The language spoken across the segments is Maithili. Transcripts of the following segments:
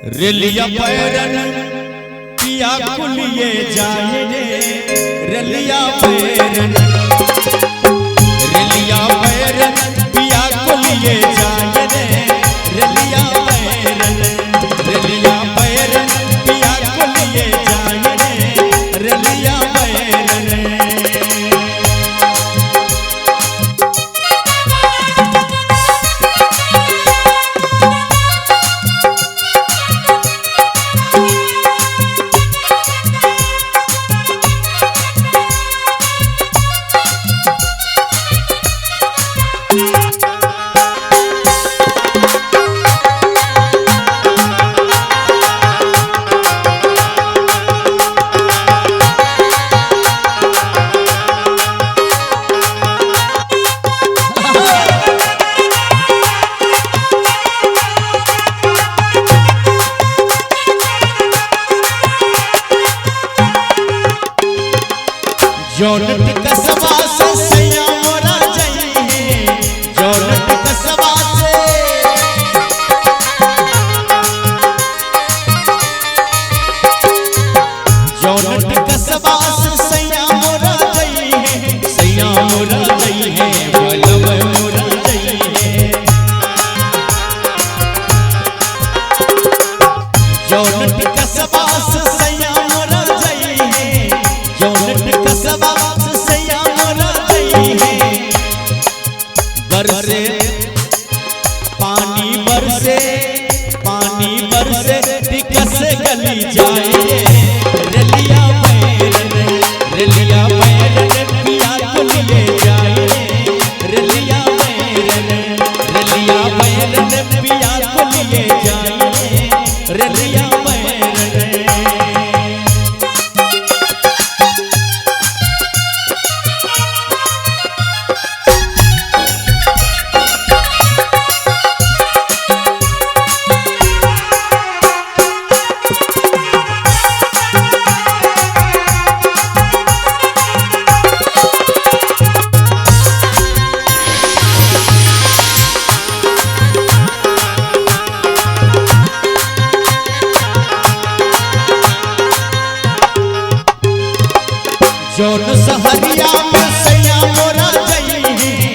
रेलिया पैरन पिया कुलिए जाए रे, रेलिया पैरन, रेलिया पैरन पिया कुलिए जाए रे, रेलिया पैरन, रेलिया पैरन पिया कुलिए जाए रे, रेलिया पैरन। जौनट कसबा से सैया मोरा जाइए, जौनट कसबा से, जौनट कसबा से सैया मोरा जाइए, सैया मोरा जाइए, बलम मोरा जाइए। जौनट कसबा से सैया मोरा जाइए, जौनट कसबा से सैया मोरा जाइए। बरसे पानी, बरसे पानी, बरसे टिकस गली जाए, रेलिया पैरन, रेलिया पैरन पिया कुलिए जाए, रेलिया पैरन, रेलिया पैरन पिया कुलिए जाए, रेलिया पैरन। जौन सहरिया में सैया मोरा जाइए,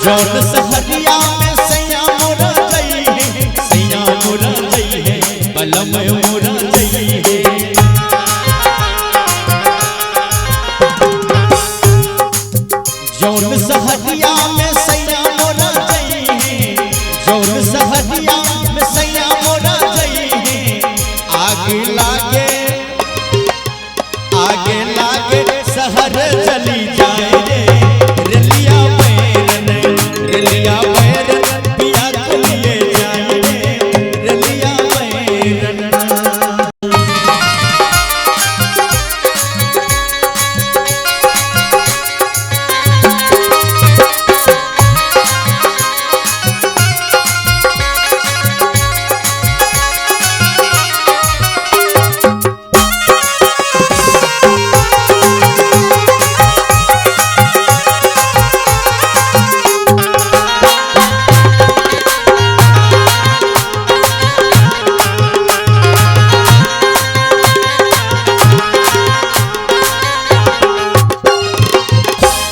जौन सहरिया में सैया मोरा जाइए, सैया मोरा जाइए, बलम मोरा जाइए। जौन सहरिया में सैया मोरा जाइए, जौन सहरिया में सैया मोरा जाइए, आगे लागे, आगे लागे शहर चली जाए रे, रेलिया पैरन, रेलिया पैरन पिया कुलिए जाए रे, रेलिया पैरन।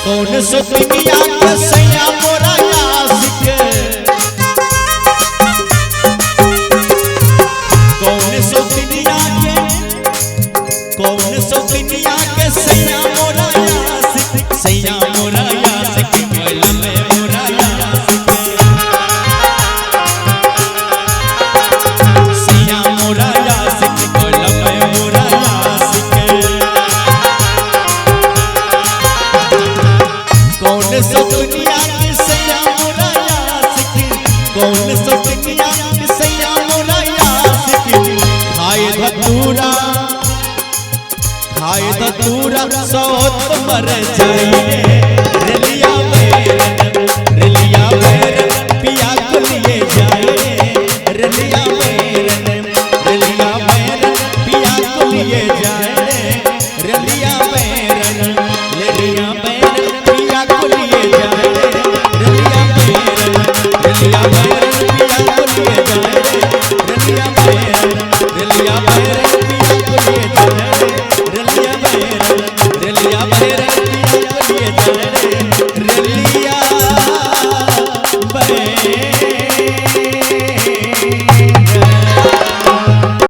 कौन सुतनिया के सैया मोरा आशिक, कौन सुतनिया के, कौन सुतनिया के सैया मोरा आशिक, सैया मोरा आशिक, बलम मोरा आशिक, सैया मोरा आशिक, बलम मोरा आशिक। कौन सुतनिया के सैया मोरा आशिक, कौन सुतनिया के सैया मोरा आशिक, खाए धतूरा, खाए धतूरा सौत मर जाए रे, रेलिया पैरन, रेलिया पैरन पिया कुलिए जाए रे, रेलिया पैरन, रेलिया पैरन पिया कुलिए जाए रे, रेलिया पैरन, रेलिया पैरन पिया कुलिए जाए रे, रेलिया पैरन, रेलिया मेरा।